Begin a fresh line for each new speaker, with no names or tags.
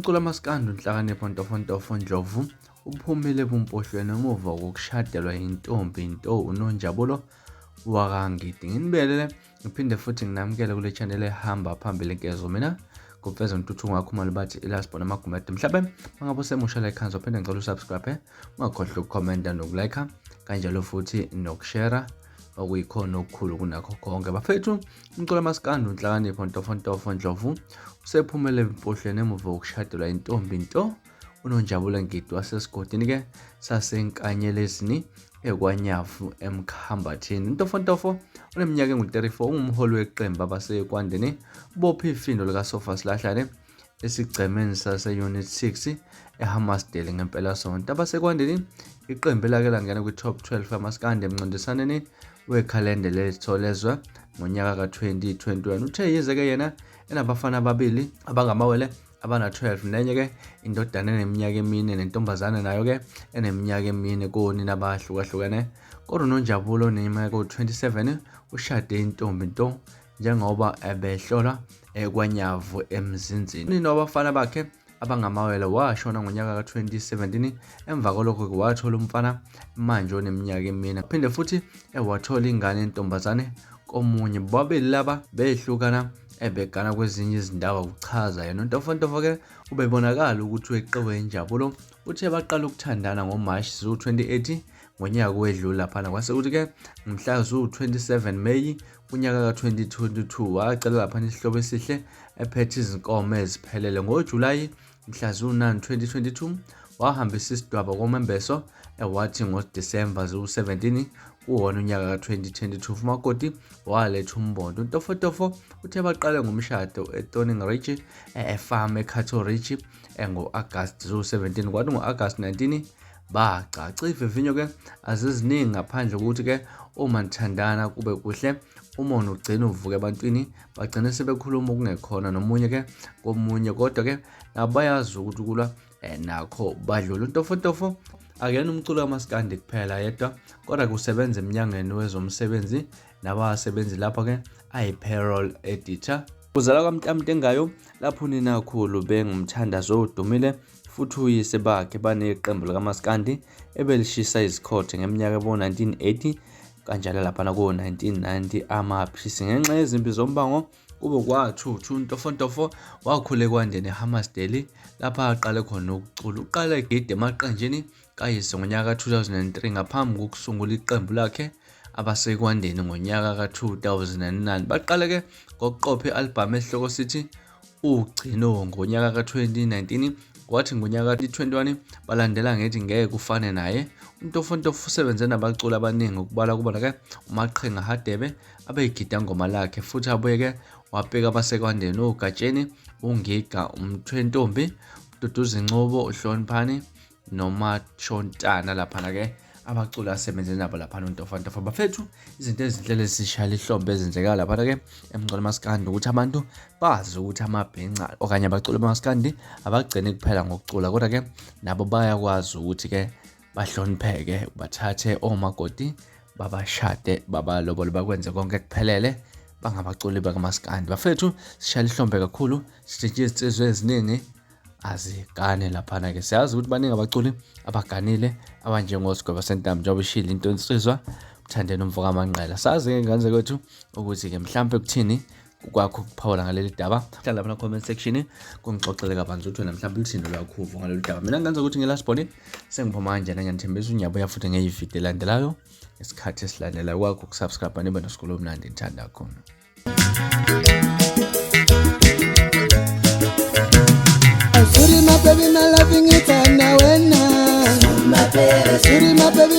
Umculi kamaskandi uNhlakanipho Ntofontofo Ndlovu uphumile ebumpohlweni emuva kokushadelwa yintombi nto uNonjabulo wakaNgidi. Nginibelele ngiphinde futhi nginamukele kule channel ehamba phambili nkezo mina kuveza uNtuthuko ngakhumalo bathi ilasibona amagumede mhlawumbe mangabe usemusha la ekhaya uzophinde ngicela usubscribe ungakhohlwa ukukhomenta nokulike kanjalo futhi nokushare okuyikhona okukhulu kunakho konke bafethu. Umculo maskandi uNhlakanipho Ntofontofo Ndlovu usephumele empohlweni emuva kokushadelwa intombi nto uNonjabulo Ngidi wasesigodini-ke saseNkanyelezini eKwanyavu eMkhambathini. Ntofontofo uneminyaka engu-34 ungumholi weqembu abasekwandeni ubophe ifindo likasofa silahlane esigcemeni sase-Unit 6 eHammarsdale ngempelasonto. Abasekwandeni iqembu elake langena kwi-top 12 yamaskandi emncintiswaneni wekhalenda letholezwe ngonyaka ka-2021. Uthe yize-ke yena enabafana ababili abangamawele abana-12 nenye-ke indodana eneminyaka emine nentombazane nayo-ke eneminyaka emine konina abahlukahlukene kodwa uNonjabulo oneminyaka ewu-27 ushade intombi nto njengoba ebehlola eKwanyavu eMzinzini. Unina wabafana bakhe abangamawele washona ngonyaka ka-2017 emva kwalokho wathola umfana manje oneminyaka emine phinde futhi wathola ingane yentombazane komunye bobabili laba behlukana ebegana kwezinye izindawo kuchaza yena untofontofo-ke ubebonakala ukuthi weqiwe injabulo uthe baqala ukuthandana ngoMashi ziwu-28 ngonyaka owedlule laphana kwase kuthi-ke mhla ziwu-27 Meyi kunyaka ka-2022 wacela laphana isihlobo esihle ephethe izinkomo eziphelele ngoJulayi mhla ziwu-9 2022 wahambisa isidwaba komembeso wathi ngoDisemba ziwu-17 kuwona unyaka ka-2022 umakoti waletha umbondo uNtofotofo uthe baqale ngomshado eToning Ridge efarm eCato Ridge ngo-Agasti ziwu-17 kwathi ngo-Agasti 19 bacaca ivivinyo-ke aziziningi ngaphandle kokuthi-ke uma nithandana kube kuhle umona ugcina uvuka ebantwini bagcine sebekhuluma okungekhona nomunye-ke komunye kodwa-ke nabo bayazi ukuthi kulwa nakho badlula uNtofontofo akuyena umculo kamaskandi kuphela yedwa kodwa kusebenza emnyangweni wezomsebenzi nabasebenzi lapho-ke ayi-payroll editor kuzalwa kwaMntamntengayo lapho uninakhulu bengumthandazo odumile futhi uyise bakhe baneqembu likamaskandi ebelishisa izikhothe ngeminyaka yabo-1980 kanjalo laphana ko-1990 amaphisi ngenxa yezimpi zombango kube kwathuthu uNtofontofo wakhula ekwandeni eHammarsdale lapho aqale khona ukucula. Uqale egida emaqenjini kayise ngonyaka ka-2003 ngaphambi kokusungula iqembu lakhe abasekwandeni ngonyaka ka-2009. Baqale-ke ngokuqopha i-albhamu esihloko sithi Ugcino ngonyaka ka-2019 kwathi ngonyaka ka-2021 balandela ngethi ngeke kufane naye. UNtofontofo usebenze nabaculi abaningi okubalwa kubona-ke uMaqhinga Hadebe abeyigidangoma lakhe futhi abuye-ke wapika abasekwandeni uGatsheni, uNgiga, uMthwentombi, uDuduzi Ngcobo, uHloniphani noMashontana laphana-ke abaculi asebenze nabo laphana uNtofantofa bafethu izinto ezinhle lezishayela ihlombe ezenzeka laphana-ke emculo maskandi ukuthi abantu bazi ukuthi amabhinca okanye abaculi bamaskandi abagcini kuphela ngokucula kodwa-ke nabo bayakwazi ukuthi-ke bahlonipheke bathathe omakoti babashade babalobole bakwenze konke kuphelele bangabaculi bakamaskandi bafethu sishayela ihlombe kakhulu sitshintshe izinsizwa eziningi azigane laphana-ke siyazi ukuthi baningi abaculi abaganile abanjengosigweba sentambo njengoba ishilo into insizwa mthandeni umfo kaManqela sazi-ke ngane zakwethu ukuthi-ke mhlampe kuthini kwakho ukuphawula ngaleli daba hlala lapha comment section kungixoxele kabanzi ukuthi wena mhlawumbe luthini lwakho uvo ngalolu daba mina ngenza ukuthi ngelast body sengiphuma kanjena ngiyanithembisa unyabuya futhi ngeyividiyo elandelayo ngesikhathi esilandelayo kwakho ukusubscribe nibe nosuku olumnandi ngithanda khona. Suri my baby, my loving it, and now and now. Suri my baby.